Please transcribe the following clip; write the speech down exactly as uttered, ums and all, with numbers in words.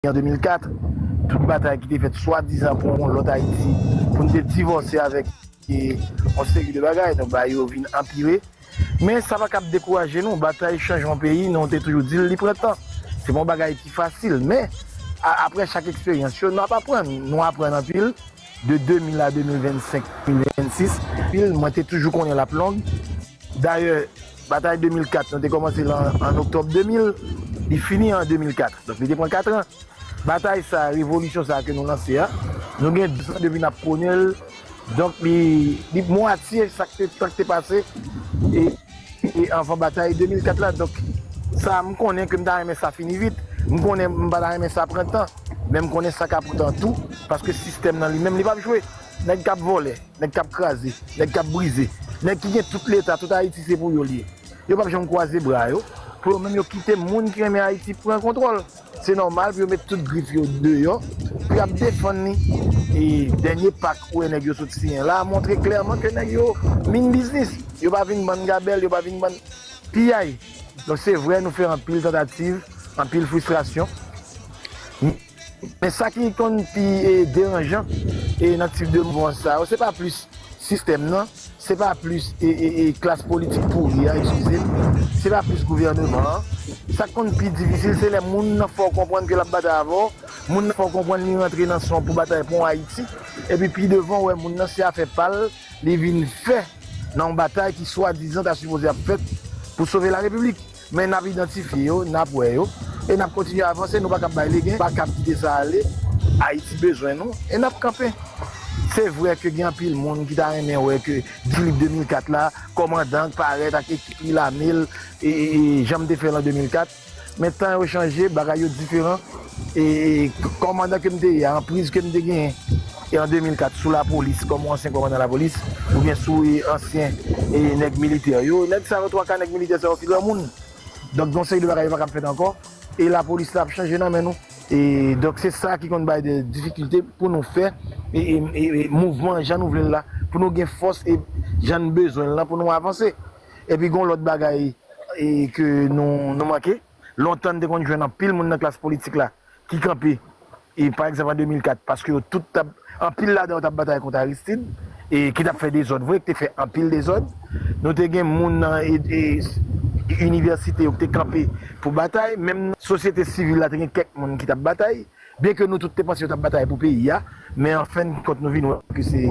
an de mil kat, tout batay ki te fèt swadizan pou yon lòt Ayiti, pou n te divòse avèk e, yon seri de bagay, donk bagay yo vin anpire. Men sa pa kab dekouraje nou, batay chanjman peyi, nou te toujou di l, li pran tan. Se pa yon bagay ki fasil, men a- apre chak eksperyans yo, n ap aprann, nou aprann anpil. De de mil a de mil vennsenk, de mil vennsis, pil, mwen te toujou konnen l ap long. Dayè, batay de mil kat, nou te kòmanse l an, an oktòb de mil, li fini an de mil kat. Donk, li te pran kat an. Batay sa, revolisyon sa ke nou lanse a, nou gen dis an depi n ap pwone l. Donk, li, li mwatye sa k te, sa k te pase. E, e anvan batay de mil kat la. Donk, sa, m konnen ke m ta renmen sa fini vit. M konnen m pa ta renmen sa pran tan. Men m konnen sa ka pran tan tou, paske sistèm nan li menm, li p ap jwe. Nèg k ap vòlè, nèg k ap kraze, nèg k ap brize, nèg ki gen tout Leta, tout Ayiti se pou yo l ye. Yo p ap janm kwaze bra yo, pou yo menm yo kite moun ki renmen Ayiti pran kontwòl. Se nòmal pou yo met tout grif yo deyò, pou y ap defann li. E dènye pak ou wè nèg yo sot siyen la, montre klèman ke nèg yo mean business. Yo pa vin bann gabèl, yo pa vin bann piyay. Donk, se vre, nou fè anpil tantativ, anpil fristrasyon. Men sa ki konn pi e, deranjan e, nan tip de mouvman sa yo, se pa plis sistèm nan, se pa plis e, e, e, klas politik pouri a, eskize m, se pa plis gouvèneman an. Sa k konn pi difisil, se lè moun nan fè w konprann ke l ap batay avè w, moun nan fè w konprann li rantre nan son pou batay pou yon Ayiti, epi pi devan, w wè moun nan se afè pa l, li vin fè nan yon batay ki swadizan ta sipoze ap fèt pou sove la repiblik. Men n ap idantifye yo, n ap wè yo, e n ap kontinye avanse, nou pa kab bay legen, pa kab kite sa ale. Ayiti bezwen nou, e n ap kanpe. Se vre ke gen anpil moun ki ta renmen wè ke Dilip de mil kat la, kòmandan k parèt ak ekip li, lame l, e, e, e jan m te fè l an de mil kat. Men tan yo chanje, bagay yo diferan. E, e kòmandan ke m te ye a, anpriz ke m te genyen, e an de mil kat, sou lapolis, kòm yon ansyen kòmandan lapolis, oubyen sou e, ansyen e, nèg militè yo, nèg sa yo, twa ka nèg militè sa yo, se granmoun. Donk, gen yon seri de bagay yo pa kab fèt ankò. E lapolis la ap chanje nan men nou. E donk, se sa ki konn bay de difikilte pou nou fè e, e, e, e mouvman jan nou vle l la, pou nou gen fòs e jan n bezwen l lan pou nou avanse. Epi gen yon lòt bagay e ke nou, nou manke. Lontan, n te konn jwenn anpil moun nan klas politik la ki kanpe, e, pa egzanp, an de mil kat, paske yo tout t ap, anpil ladan yo t ap batay kont Aristide, e ki t ap fè dezòd vre, ki te fè anpil dezòd. Nou te gen moun nan e, e, inivèsite yo ki te kanpe pou batay. Menm sosyete sivil la, te gen kèk moun ki t ap batay. Byenke nou tout te panse yo t ap batay pou peyi a, men an fen kont, nou vin wè ke se